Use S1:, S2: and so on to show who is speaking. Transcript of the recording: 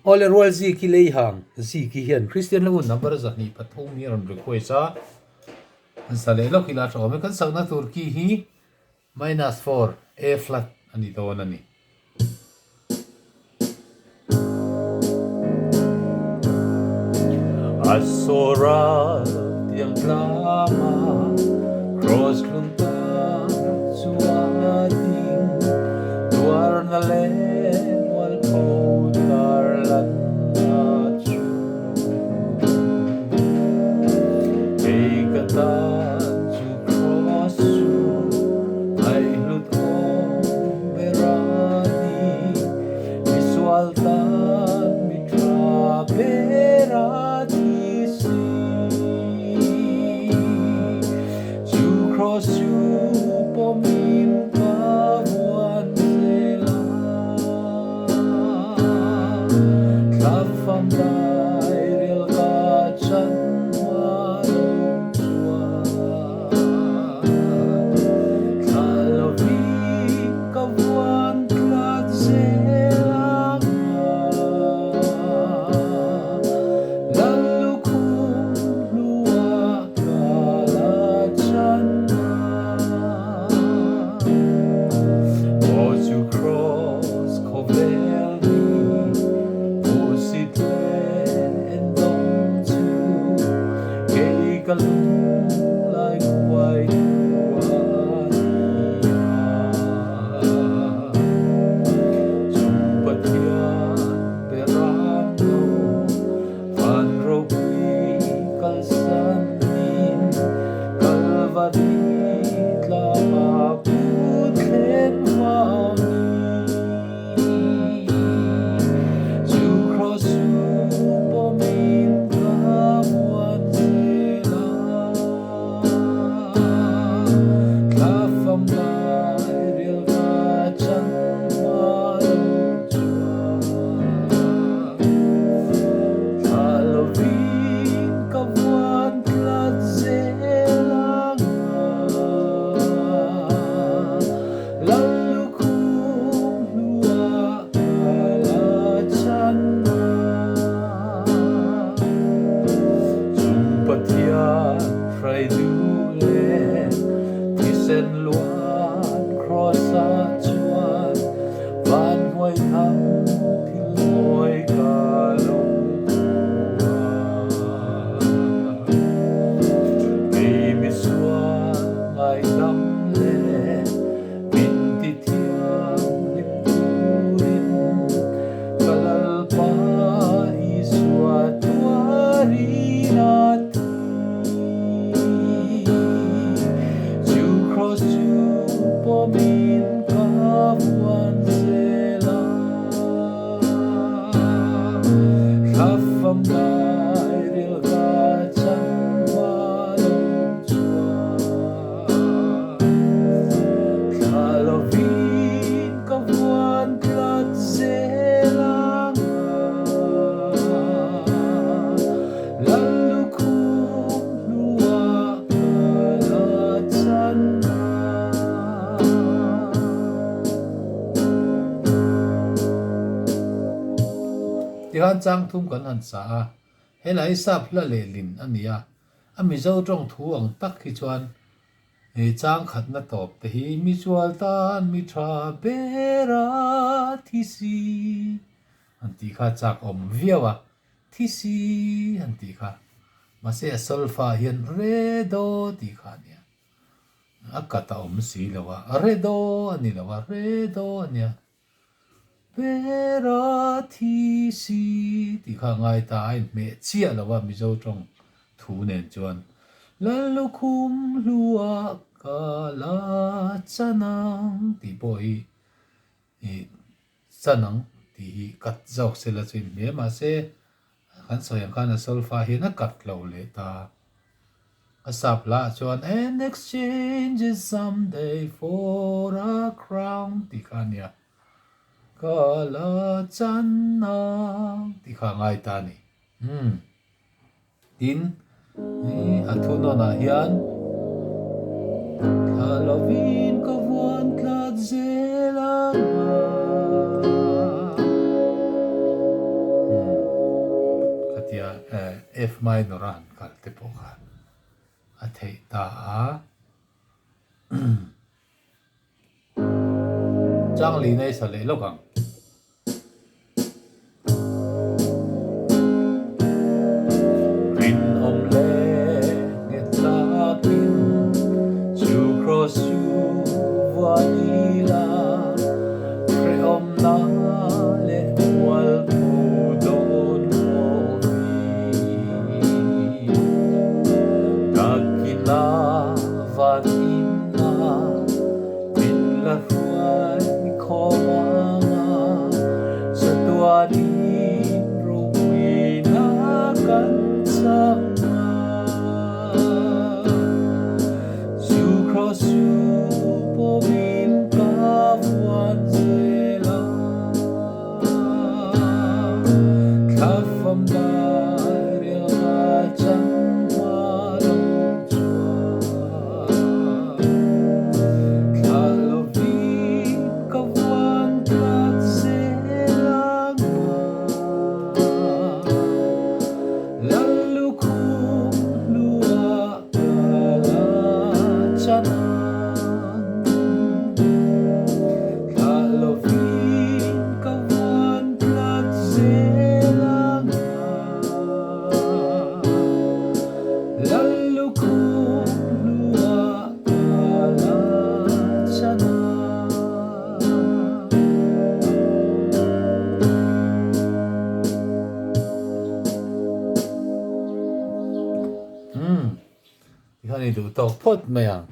S1: Awle rual zik hi lei hang zik hi hian Kristian lam hun number 203 hi a rawn request a, an sa leh lawk ila tha awm e. Kan sakna tur key hi minus 4 A flat a ni dawn a ni. A sawral tiang tlanga Cross hlun tan chuan a ding Tuarna leh mualpho tarlanna chu Kei ka tan chu Cross chu ngaihhlut awm ber a ni Misual tan mi tha ber a thi si. Chu cross chu pawmin ka vuan zel a, thla fam lai rial ka chan hma lo chuan. Thla lovin ka vuan tlat zel ang a, Lal lukhum hlua ka la chan a. Aw chu cross khawvel ni hmuhsit leh endawng chu kei ka lung lai kuai tu a ni a. Chung Pathian beram lo van ropui kalsan in Kalvari tlangah pu thlen vau ni. Chu cross chu pawmin ka vuan zel a, thla fam lai rial ka chan hma lo chuan thla lovin ka vuan tlat zel ang a. Lal lukhum hnuah ka la chan a. Chung Pathian hrai duh leh thisen luan cross-ah chuan van hnuai thang thil mawi ka lo hmu a. Kei misual ngaihdam leh min ti thianghlim turin ka Lalpa Isua tuarin a ti. Chu cross chu pawmin ka vuan zel a, thla fam lai ril ka chan hma lo chuan thla lovin ka vuan tlat zel ang a, Lal lukhum hnuah ka la chan a.
S2: Tikhan chang thum kan han sa a, helai sap hla lehlin a ni a, a Mizo tawng thu ang tak hi chuan chang khatna tawp te hi mi chual tan mi tha ber a thi si han tih kha chak awm viau a, thi si han tih kha mahse a solfa hian re do tih kha a nia. A kat a awm si lo a, a re do a ni lo a, re do a nia. Bera thi si tih kha a ngai ta, a inhmeh chiah lo a Mizo tawng thu nen chuan. Lallukhum hlua ka la chan ang tih pawh hi ih chan ang tih hi kat zawk sela chu inhmeh mahse Kan sawi ang khan a solfa hian a kat lo leh ta. A sap hla ah chuan And exchange is someday for a crown tih kha a nia. Ka la chan ang tih kha a ngai ta a ni. Umm. Tin, a thunawn ah hian Thla lovin ka vuan tlat zel ang a.
S1: F minor a han kal te pawh kha a theih ta a. Chang lihna i sa leh lawk ang. Rinawm leh nghet takin chu cross chu vuan ila, hrehawmna leh mualpho dawn mawmi. Takin a van inna Min la hruai khawm anga chatuanin ropuina kan chang a. Zu cross chu pawmin ka vuan zel a, thla fam dai rial ka chan hma lo chuan. Thla lovin ka vuan tlat zel ang a, Lal lukhum hluah ka la chan ang. Thla lovin ka vuan tlat zel ang a. Lal lukhum hluah ka la chan a. Umm, tikhan i duh tawk phawt mai ang.